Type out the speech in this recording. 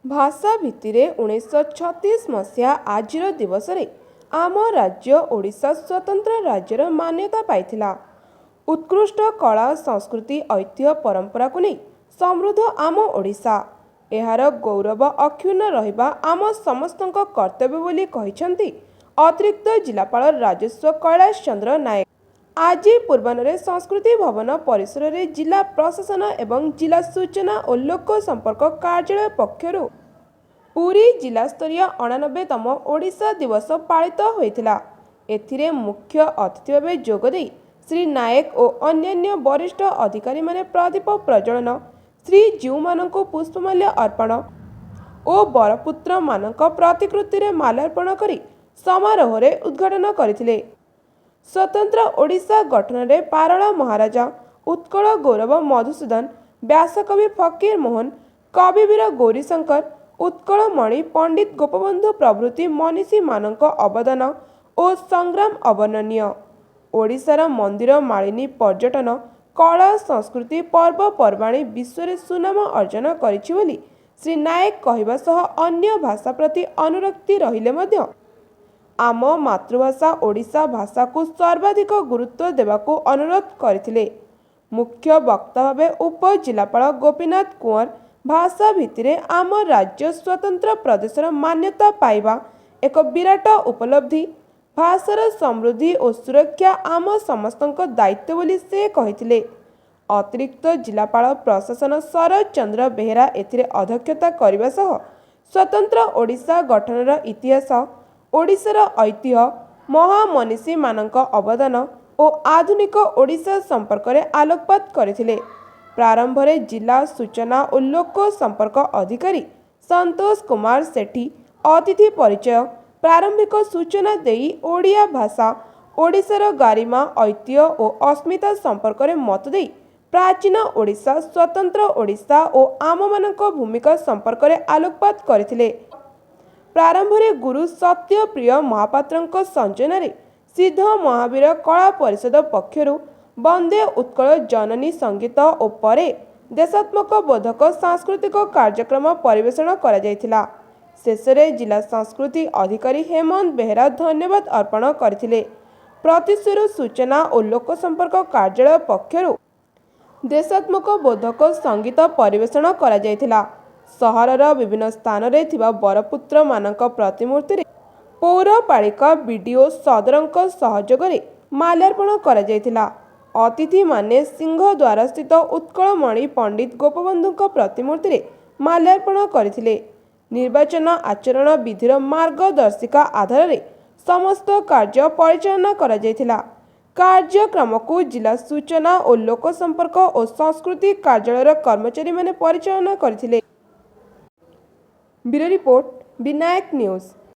ଭାଷା ଭିତ୍ତିରେ 1936 ମସିହା ଆଜିର ଦିବସରେ ଆମ ରାଜ୍ୟ ଓଡ଼ିଶା ସ୍ୱତନ୍ତ୍ର ରାଜ୍ୟର ମାନ୍ୟତା ପାଇଥିଲା। ଉତ୍କୃଷ୍ଟ କଳା, ସଂସ୍କୃତି, ଐତିହ୍ୟ, ପରମ୍ପରାକୁ ନେଇ ସମୃଦ୍ଧ ଆମ ଓଡ଼ିଶା। ଏହାର ଗୌରବ ଅକ୍ଷୁଣ୍ଣ ରହିବା ଆମ ସମସ୍ତଙ୍କ କର୍ତ୍ତବ୍ୟ ବୋଲି କହିଛନ୍ତି ଅତିରିକ୍ତ ଜିଲ୍ଲାପାଳ ରାଜସ୍ୱ କୈଳାସ ଚନ୍ଦ୍ର ନାୟକ। ଆଜି ପୂର୍ବାହ୍ନରେ ସଂସ୍କୃତି ଭବନ ପରିସରରେ ଜିଲ୍ଲା ପ୍ରଶାସନ ଏବଂ ଜିଲ୍ଲା ସୂଚନା ଓ ଲୋକ ସମ୍ପର୍କ କାର୍ଯ୍ୟାଳୟ ପକ୍ଷରୁ ପୁରୀ ଜିଲ୍ଲାସ୍ତରୀୟ 89ତମ ଓଡ଼ିଶା ଦିବସ ପାଳିତ ହୋଇଥିଲା। ଏଥିରେ ମୁଖ୍ୟ ଅତିଥି ଭାବେ ଯୋଗଦେଇ ଶ୍ରୀ ନାୟକ ଓ ଅନ୍ୟାନ୍ୟ ବରିଷ୍ଠ ଅଧିକାରୀମାନେ ପ୍ରଦୀପ ପ୍ରଜ୍ୱଳନ, ଶ୍ରୀଜୀଉମାନଙ୍କୁ ପୁଷ୍ପମାଲ୍ୟ ଅର୍ପଣ ଓ ବରପୁତ୍ରମାନଙ୍କ ପ୍ରତିକୃତିରେ ମାଲ୍ୟାର୍ପଣ କରି ସମାରୋହରେ ଉଦ୍ଘାଟନ କରିଥିଲେ। ସ୍ୱତନ୍ତ୍ର ଓଡ଼ିଶା ଗଠନରେ ପାରଳା ମହାରାଜା, ଉତ୍କଳ ଗୌରବ ମଧୁସୂଦନ, ବ୍ୟାସକବି ଫକୀର ମୋହନ, କବିବୀର ଗୌରୀଶଙ୍କର, ଉତ୍କଳମଣି ପଣ୍ଡିତ ଗୋପବନ୍ଧୁ ପ୍ରଭୃତି ମନୀଷୀମାନଙ୍କ ଅବଦାନ ଓ ସଂଗ୍ରାମ ଅବର୍ଣ୍ଣନୀୟ। ଓଡ଼ିଶାର ମନ୍ଦିର ମାଳିନୀ ପର୍ଯ୍ୟଟନ, କଳା, ସଂସ୍କୃତି, ପର୍ବପର୍ବାଣୀ ବିଶ୍ୱରେ ସୁନାମ ଅର୍ଜନ କରିଛି ବୋଲି ଶ୍ରୀ ନାୟକ କହିବା ସହ ଅନ୍ୟ ଭାଷା ପ୍ରତି ଅନୁରକ୍ତି ରହିଲେ ମଧ୍ୟ ଆମ ମାତୃଭାଷା ଓଡ଼ିଶା ଭାଷାକୁ ସର୍ବାଧିକ ଗୁରୁତ୍ୱ ଦେବାକୁ ଅନୁରୋଧ କରିଥିଲେ। ମୁଖ୍ୟ ବକ୍ତା ଭାବେ ଉପଜିଲ୍ଲାପାଳ ଗୋପୀନାଥ କୁଅଁର ଭାଷା ଭିତ୍ତିରେ ଆମ ରାଜ୍ୟ ସ୍ୱତନ୍ତ୍ର ପ୍ରଦେଶର ମାନ୍ୟତା ପାଇବା ଏକ ବିରାଟ ଉପଲବ୍ଧି, ଭାଷାର ସମୃଦ୍ଧି ଓ ସୁରକ୍ଷା ଆମ ସମସ୍ତଙ୍କ ଦାୟିତ୍ୱ ବୋଲି ସେ କହିଥିଲେ। ଅତିରିକ୍ତ ଜିଲ୍ଲାପାଳ ପ୍ରଶାସନ ଶରତ ଚନ୍ଦ୍ର ବେହେରା ଏଥିରେ ଅଧ୍ୟକ୍ଷତା କରିବା ସହ ସ୍ୱତନ୍ତ୍ର ଓଡ଼ିଶା ଗଠନର ଇତିହାସ, ଓଡ଼ିଶାର ଐତିହ୍ୟ, ମହାମନୀଷୀମାନଙ୍କ ଅବଦାନ ଓ ଆଧୁନିକ ଓଡ଼ିଶା ସମ୍ପର୍କରେ ଆଲୋକପାତ କରିଥିଲେ। ପ୍ରାରମ୍ଭରେ ଜିଲ୍ଲା ସୂଚନା ଓ ଲୋକ ସମ୍ପର୍କ ଅଧିକାରୀ ସନ୍ତୋଷ କୁମାର ସେଠୀ ଅତିଥି ପରିଚୟ, ପ୍ରାରମ୍ଭିକ ସୂଚନା ଦେଇ ଓଡ଼ିଆ ଭାଷା, ଓଡ଼ିଶାର ଗାରିମା, ଐତିହ୍ୟ ଓ ଅସ୍ମିତା ସମ୍ପର୍କରେ ମତ ଦେଇ ପ୍ରାଚୀନ ଓଡ଼ିଶା, ସ୍ୱତନ୍ତ୍ର ଓଡ଼ିଶା ଓ ଆମମାନଙ୍କ ଭୂମିକା ସମ୍ପର୍କରେ ଆଲୋକପାତ କରିଥିଲେ। ପ୍ରାରମ୍ଭରେ ଗୁରୁ ସତ୍ୟପ୍ରିୟ ମହାପାତ୍ରଙ୍କ ସଂଯୋଜନାରେ ସିଦ୍ଧ ମହାବୀର କଳା ପରିଷଦ ପକ୍ଷରୁ ବନ୍ଦେ ଉତ୍କଳ ଜନନୀ ସଙ୍ଗୀତ ଓ ପରେ ଦେଶାତ୍ମକ ବୋଧକ ସାଂସ୍କୃତିକ କାର୍ଯ୍ୟକ୍ରମ ପରିବେଷଣ କରାଯାଇଥିଲା। ଶେଷରେ ଜିଲ୍ଲା ସଂସ୍କୃତି ଅଧିକାରୀ ହେମନ୍ତ ବେହେରା ଧନ୍ୟବାଦ ଅର୍ପଣ କରିଥିଲେ। ପ୍ରତିଶ୍ରୁତି ସୂଚନା ଓ ଲୋକସମ୍ପର୍କ କାର୍ଯ୍ୟାଳୟ ପକ୍ଷରୁ ଦେଶାତ୍ମକ ବୋଧକ ସଙ୍ଗୀତ ପରିବେଷଣ କରାଯାଇଥିଲା। ସହରର ବିଭିନ୍ନ ସ୍ଥାନରେ ଥିବା ବରପୁତ୍ରମାନଙ୍କ ପ୍ରତିମୂର୍ତ୍ତିରେ ପୌରପାଳିକା, ବିଡିଓ ସଦରଙ୍କ ସହଯୋଗରେ ମାଲ୍ୟାର୍ପଣ କରାଯାଇଥିଲା। ଅତିଥିମାନେ ସିଂହଦ୍ୱାରସ୍ଥିତ ଉତ୍କଳମଣି ପଣ୍ଡିତ ଗୋପବନ୍ଧୁଙ୍କ ପ୍ରତିମୂର୍ତ୍ତିରେ ମାଲ୍ୟାର୍ପଣ କରିଥିଲେ। ନିର୍ବାଚନ ଆଚରଣ ବିଧିର ମାର୍ଗଦର୍ଶିକା ଆଧାରରେ ସମସ୍ତ କାର୍ଯ୍ୟ ପରିଚାଳନା କରାଯାଇଥିଲା। କାର୍ଯ୍ୟକ୍ରମକୁ ଜିଲ୍ଲା ସୂଚନା ଓ ଲୋକସମ୍ପର୍କ ଓ ସଂସ୍କୃତି କାର୍ଯ୍ୟାଳୟର କର୍ମଚାରୀମାନେ ପରିଚାଳନା କରିଥିଲେ। Bureau report, Vinayak news.